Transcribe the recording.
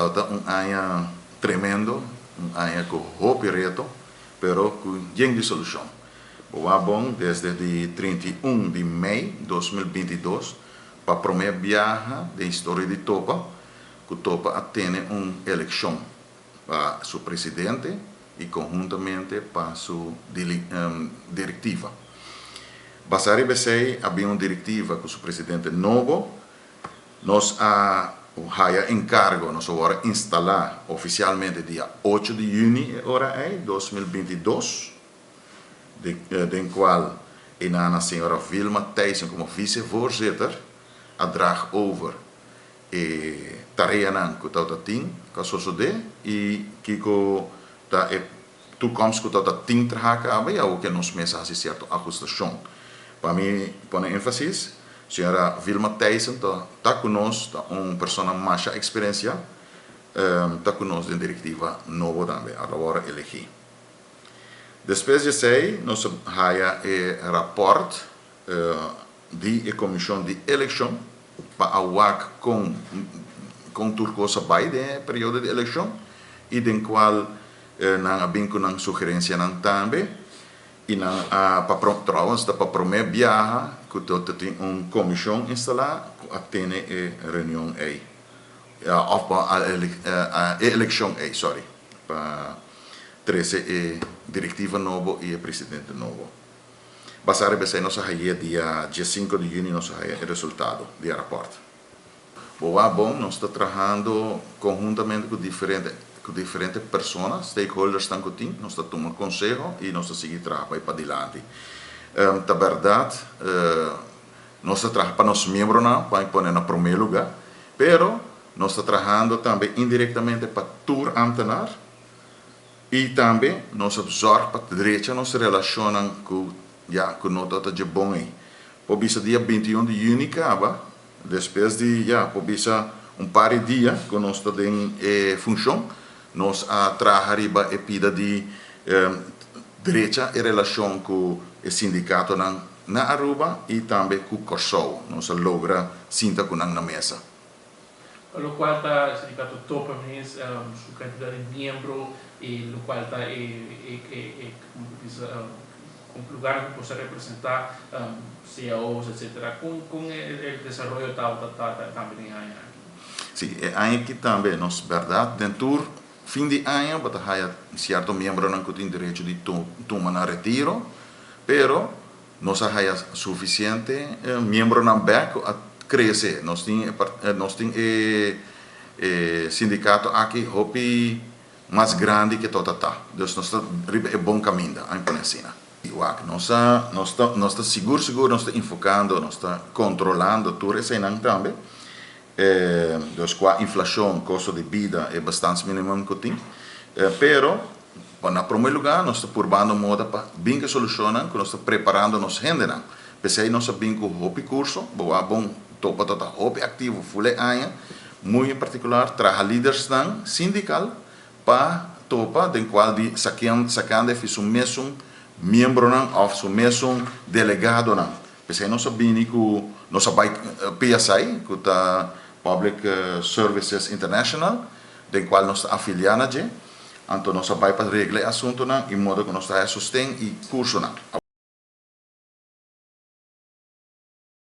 Tabata un aña tremendo, un aña ku hopi reto, pero ku yen di solushon. Bo a bon desde di 31 di mei 2022 pa promé biaha den historia di Topa, ku Topa a tene un elekshon pa su presidente i konhuntamente pa su direktiva. Basá riba esei a bin un direktiva ku su presidente nobo. Nos a haya enkargo, nos a wòrdu instalá ofisialmente dia 8 di yüni e ora ei, 2022, den kual enana señora Vilma Thijssen komo vicevoorzitter a draag over e tareanan ku tabata tin ku a sosodé i kiko ta e toekomst ku tabata tin traha kaba i awor ke nos mes a hasi sierto ahustashon. Pa mi pone énfasis, señora Vilma Thijssen ta ta ku nos, ta un persona masha eksperensiá, ta ku nos den direktiva nobo tambe, a wòrdu elegí. Despues di esei nos a haya e rapòrt di e komishon di elekshon pa a wak kon kon tur kos a bai den e periodo di elekshon i den kual nan a bin ku nan sugerensianan tambe i nan a pa trouwens ta pa promé biaha ku ta tin un komishon instalá ku a tene e reunion ei òf pa e elekshon ei, sorry, pa trese e direktiva nobo i e presidente nobo. Basá riba esei nos a haye dia 15 di yüni, nos a haye e resultado di e rapòrt. Bo wak bon, nos ta trahando konhuntamente ku diferente persona, stakeholders tan ku tin, nos ta tuma konseho i nos ta sigui traha pa padilanti. Ta bèrdat, nos ta traha pa nos miembronan, pa pone na promé lugá, pero nos ta trahando tambe indirektamente pa tur ambtenaar i tambe nos a zorg pa drecha nos relashonnan ku ya ku no ta dje bon ei. Por bisa dia 21 di yüni kaba, despues di ya, por bisa un par di dia ku nos ta den funshon, nos a traha riba e pida di drecha e relashon ku e sindikatonan na Aruba i tambe ku Kòrsou. Nos a logra sinta ku nan na mesa. Lo kual ta sindikato Topa mes, su kantidat di miembro i lo kual ta e kon bisa, lugá ku por representá CAOs, etc. Kon e desaroyo ta tambe den aña aki? Sí, e aña aki tambe, nos bèrdat, den tur fin di aña, bo ta haya sierto miembronan ku tin derecho di tuma na retiro, pero nos a haya sufisiente miembronan bèk a krese. Nos tin e sindikato aki hopi mas grandi ku tabata ta. Dus nos ta riba e bon kaminda, a pone asina. Wak, nos ta sigur sigur nos ta enfokando, nos ta kontrolando tur eseinan tambe. Dus ku inflashon, kosto di bida e bestaansminimum ku tin. Pero, na promé lugá, nos ta purbando moda pa bin ku solushonnan, ku nos ta preparando nos hendenan. P'esei nos a bin ku hopi kurso, bo bon Topa ta hopi aktivo full aña, muy en partikular traha lidernan sindikal pa Topa, den kual di sakando fi su mesun miembronan òf su mesun delegadonan. P'esei nos a bini ku nos a bai PSI, ku ta Public Services International, den kual nos ta afiliá na dje. Anto nos a bai pa regla e asuntonan i moda ku nos ta sosten i kursonan.